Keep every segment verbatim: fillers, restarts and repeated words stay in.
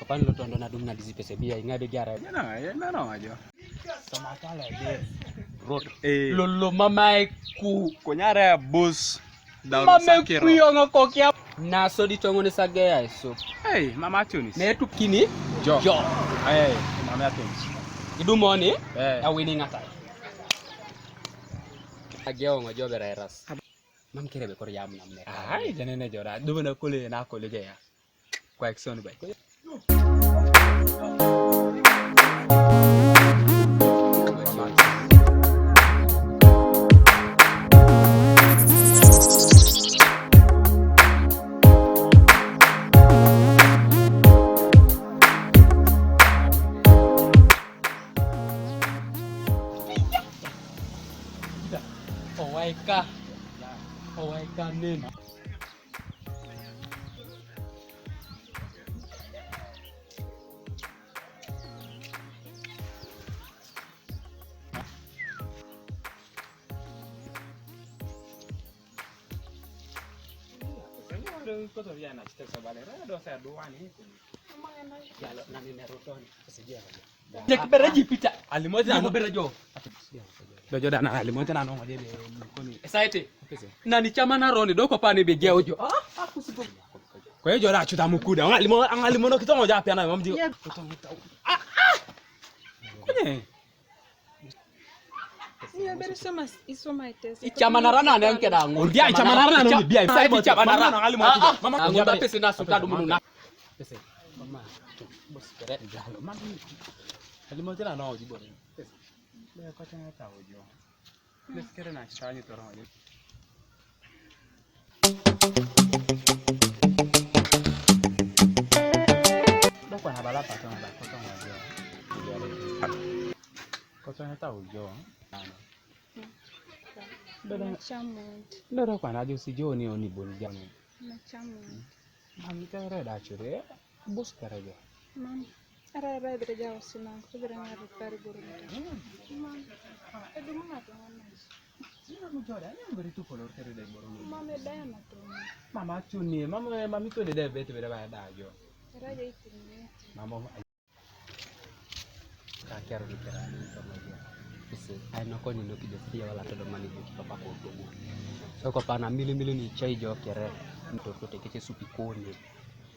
Pan lo tondo na dum na dizi pese bia inga be gara. Yana, yana no ajo. Sama kala de. Rot. Eh. Lo lo mama e ku. Konyara bus. Mama e ku yongo kokia. Na so di tongo ni sage ya so. Hey, mama tunis. Me tu kini. Jo. Jo. Hey, mama tunis. Idu moni. Eh. Ya winning atai. Ageo ngo jo bera eras. Mam kere be kor yam nam ne. Ai, jane ne jora. Dubu na kule na kule je ya. Kwa action bai. Owaika. Owaika nini? Koto ya na chita sabale. Rado sa duwani. Yalo, nani nerotoni. Sijia. Jek bere ji pita. Alimoja no bere jo. Do jo dana alimoja na no ngode be koni. Esaite. Nani chama na roni doko pani be geo jo. Ah, akusibo. Kwa hiyo jo da chuta mukuda. Alimo alimo no kitongo ja pia na mamdi. Ah ah. Kunye. Ni ya bere soma isoma itese. Ichama na rana ne nke da ngo. Bia ichama na rana no bia. Sai ichama na rana. Alimo. Mama ngo da pese na suka dumunu na. Pese. Mama. Bos kere. Mama. Alimo tena no di bore. Pese. Me ko tena ta ojo. Pese kere na chanyi toro. Dok wan abala pato na dok koto na jo. Koto na ta ujo. Doro kwana jo si jo ni oni boni jani. Mami kere da chure. Bus kere jo. Mami. Ara ara bere jawo sinan ko bere ngar kari buru. Mami. Edu mama to ngana. Sina mu joda ni bere tu kolor kere da buru. Mami da na to. Mama tuni, mama mami tuni da bete bere ba da jo. Ara ja itini. Mama ka kero ni kera ni to ma jo. Ise ai no ko ni no ki de sia wala to do mani bu papa ko to bu. So ko pana mili mili ni chai jo kere. To ko te ke supi ko ni.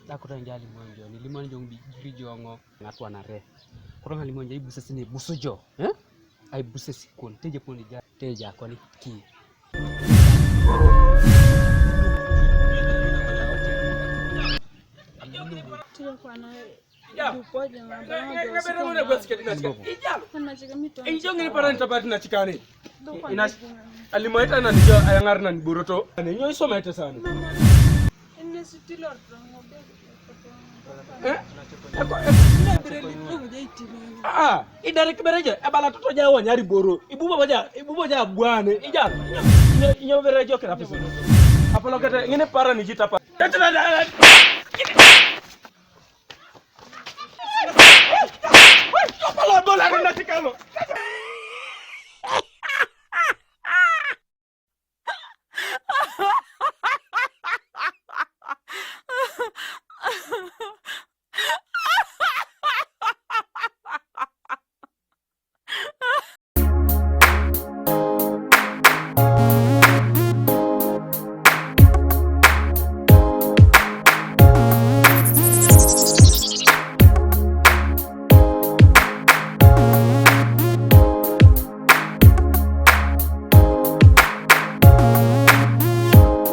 Da ko tan jali monjo ni limon jong bi bi jongo. Ng'at wan are. Koro ng'a limon ja ibuse sini ibuso jo. Eh? Ai buse sikon. Teje poni ja. Teja koni ki. Tiyo kwa na dupo je ma ba. Kana chika mito. Ijo ngini para nita bati na chikani. Ina alimo ita na nijo ayangar na boroto. Ani nyo iso mete sana. Ene sitilo rongo be. Eh? Eko, eko. Ah, idare kibereje, ebala toto ja wanyari boro. Ibubo baja, ibubo ja bwane. Ija, inyo, inyo berejo kera pesa. Apolo kete, ngene para ni jita pa. Apolo bola na tikalo.